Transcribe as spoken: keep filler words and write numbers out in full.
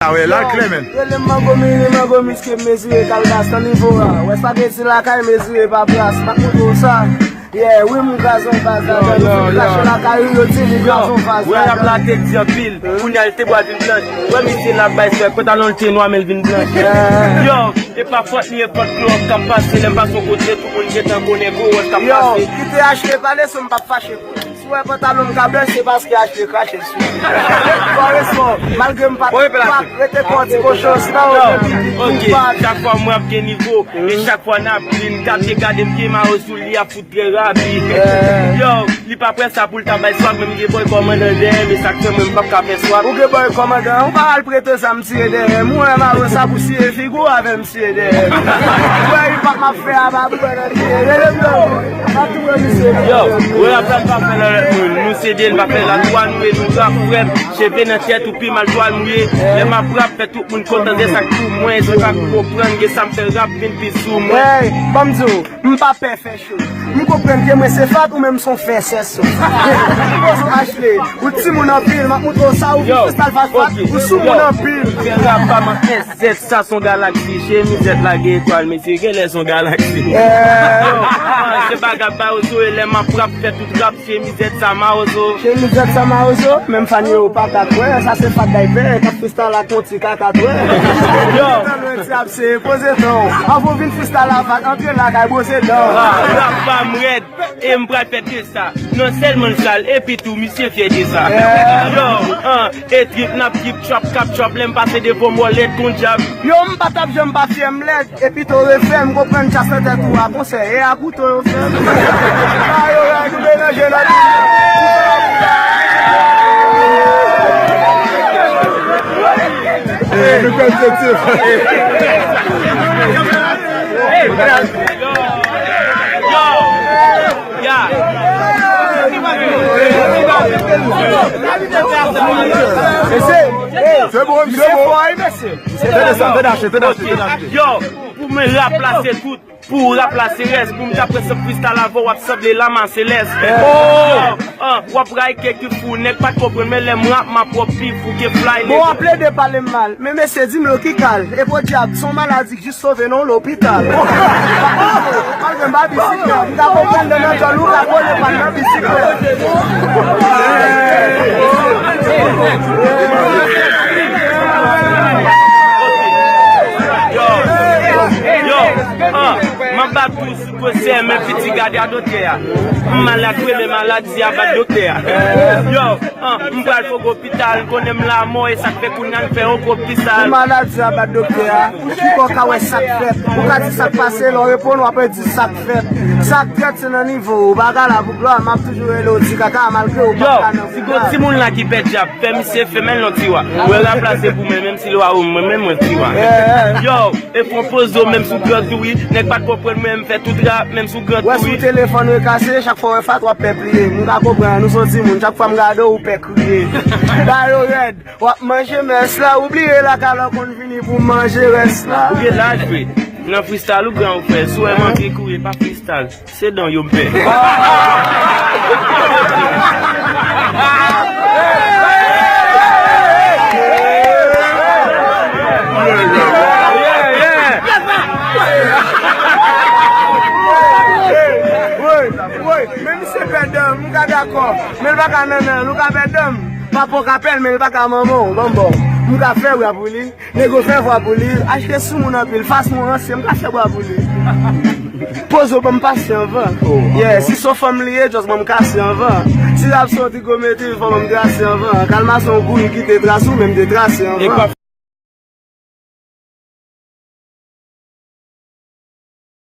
Ah wè, la klè, menn. Rele m Mango Mini, Mango Miske, mezire kalbas nan nivo a. Wè spageti lakay, mezire pa plas. M ap montre w sa. Yeah, wi, m kraze yon baz la, yo, yo, fin krache lakay ou, yo di li kraze yon vaz la. Wè, rap la te di anpil. Kounye a, l te bwè vin blanch. Wè, misye la bay swag, pantalon l te nwa, men l vin blanch. Yo, e pa fòt li, e fòt klò k ap pase. Lè m pase yon kote, tout moun gentan konnen gwo wòch k ap pase. Yo, kite achte pale, so m p ap fache pou li. Si w wè pantalon m ka blanch, se paske achte krache sou li. Bon, respè, malgre m pa t, pa t rete kò ti kochon, sinon, yo, ok, chak fwa m rap gen nivo, e chak fwa n ap vin, gade, gade m pye mayo sou li, ap fout trè rapi. Yo, li pa prè sa pou l ta bay swag, men m gen bòy kòmandan dèyè m, e sa k fè mwen m p ap ka fè swag. Ou gen bòy kòmandan, ou pa al prete zam tire dèyè m, ou wè mayo sa pou siye figi w avè m siye dèyè m. Ou wè hip hop m ap fè a, pa pou wè nan siye, rele m non, m ap tou wè misye. Yo, wè rap la n pa fè nan lòt moun, nou se de n pa fè la, twa nou ye, nou rap frèt, cheve nan tèt ou pi mal twal mouye, lè m ap rap fè tout moun kontan, se sa k pou mwen, se pa konprann, gen sa m fè rap vin pi sou mwen. Hey, ban m di w, m pa pè fè M konprann ke mwen se fat, ou menm se yon fè sèso. Pozo Ashley, ou timoun anpil, m ap montre w sa, ou vin freestyle fat fat, ou soumoun anpil. Fè rap pa man S Z, sa se yon galaksi, chemizèt la gen etwal, mesye, genlè se yon galaksi. Yo, se bagay ba yo zo, e lè m ap rap, fè tout rap, chemizèt sa mawozo. Chemizèt sa mawozo, menm fan yo pa ka kwè, sa se fat daypè, k ap freestyle ak yon ti kaka twè. Yo. Ti ap se poze tan. Anvan w vin freestyle avak, antre lakay, bwoze dan. Rap pa m rèd, e m pral fè de sa. Non sèlman l sal, epi tou, misye fyè de sa. Yo, an, e trip, n ap trip, trap, kap trap, lè m pase devan m, wòlèt kon dyab. Yo, m pa t ap janm pa fyè m lèd, epi tou refè, m konprann djaz nan tèt ou a konsèy, e a kouto yo fè m. Sa yo rèd, ou melanje nan Hey, nou fè l soti. Yo, yo, ya. Se bon, se bon. Tande sa, tande achte, tande achte, tande achte. Yo, pou mwen rap la se tout. Pou rap la se rès, pou m ta pran sanm freestyle avè w, w ap sanble lama selès. Oh! An, w ap rayi kèk ki fou, nèg pa t konprann, men lè m rap, m ap wè w pi fou ke fly. Bon, w ap plede pale m mal, men mesye di m lo ki kal. E podyab, se yon maladi k jis sove nan yon lopital. Malgre m pa bisiklèt, m ka konprann lè nan djòl ou ka kole pa nan bisiklèt. Yo, yo, ah, m ap bat tou sou gwosè, men piti gade a doktè a. M malad vre, men maladi a bat doktè a. Yo, ah, m pral fò lopital, konnen m lanmò, e sa k fè kounye a n fè yon gwo pisal. Pou maladi a bat doktè a, ou poko ka wè sa k fèt. Ou ka di sa k pase, lè w reponn, w ap di sa k fèt. Sa k fèt, se nan nivo ou. Bagay la pou glwa, m ap toujou rele w ti kaka, malgre ou pa ka nan. Yo, si gon timoun la ki pè djab, fè misye fèmen l yon tiwa. Wè rap la se pou mwen, menm si lwa ou mwen, menm mwen tiwa. Yo, e fon pozo, menm sou gran tou wi. Nèg pa t konprann mwen, m fè tout rap, menm sou gran tou wi. Wè si w telefòn ou kase, chak fwa w wè fat, w ap pè pliye. M ka konprann, nou se yon timoun, chak fwa m gade w, ou pè kriye. Ba yo rèd, w ap manje mès la, ou bliye la, kalò konn vini pou manje rès la. Ou gen laj vre. Nan freestyle ou gran ou fè. Si w wè m antre kouri, pa freestyle. Se dan yo m pè. Woy, woy, men misye pè dan, m ka dakò. Men l pa ka nannan, nou ka pè dan. Papa w ka pè l, men l pa ka manman w, banbò. M ka fè bra pou li. Nèg yo fè vwa pou li, achte sou moun anpil, fas mwen ransye, m ka fè bwa pou li. Pozo ban m pase anvan. Yeah, si se yon fanm li ye, just ban m kase anvan. Si l ap soti gwo mete, fò ban m trase anvan. Kalma se yon kouri kite tras ou, men m te trase anvan.